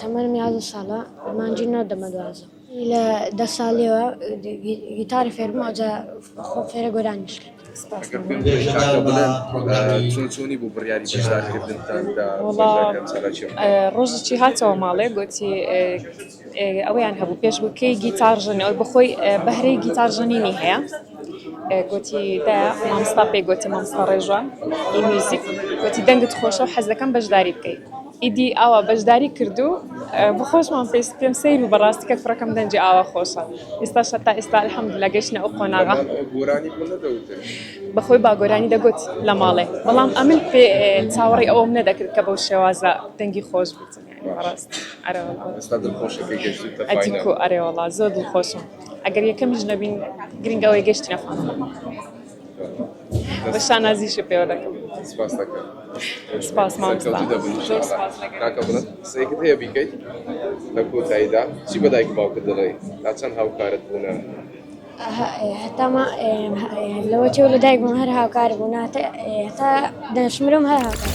تەمەنم 11 ساڵە مانگی نۆ دەمە 12 لە دە ساڵیەوە گیتاری فێربووم ئەوجا خۆم فێرە گۆرانیش کرد. ئەگەر پێم بڵێی کاکە بڵێن چۆن چۆنی بوو بڕیاری بەشدارکردنتان دا وەڵا بەشدارکردن چالاکییەکان؟ ڕۆژێکی هاتەوە ماڵێ گۆتی ئەوەیان هەبوو پێشبڕکێی گیتار ژەنی ئەوی بەخۆی بەهرەی گیتار ژەنینی هەیە گۆتی دایە مامۆستا پێی گۆتی مامۆستا ڕێژوان ی میوزیک گۆتی دەنگت خۆشە و حەز دەکەم بەشداری بکەی ئیدی ئاوا بەشداری کرد و بەخۆشمان پێ پێم سەیر بوو بەڕاستی کە کوڕەکەم دەنگی ئاوا خۆشە ئێستاش هەتا ئێستا الحمدللە گەیشتنە ئەو قۆناغە. لە ماڵەوە گۆرانی بۆ نەدەوتن؟ بەخۆی با گۆرانی دەگوت لە ماڵێ بەڵام ئەمن پێ چاوەڕێی ئەوەم نەدەکرد کە بەو شێوازە دەنگی خۆش بیتن یانی بەڕاست ئەرێ وەڵا. ئێستا دڵخۆشی کە گەیشتوویتە ئەدی فاینەڵ؟ کو ئەرێ وەڵا زۆر دڵخۆشم ئەگەر یەکەمیش نەبین گرنگ ئەوەیە گەیشتینە فاینەڵ. بە شانازیشی پێوە دەکەم. سپاس دەکەم. سپاس مامۆستا. سەرکەوتوو دەبن زۆر ئینشاڵڵا. سپاس لەگەڵ. کاکە بڵند قسەیەکت هەیە بیکەیت لە کۆتاییدا چی بە دایک و باوکت دەڵێی تا چەند هاوکارت بوونە؟ هەتا ما لەوە چێ لە دایک بووم هەر هاوکار بوون هەتا دەشمرم هەر هاوکار.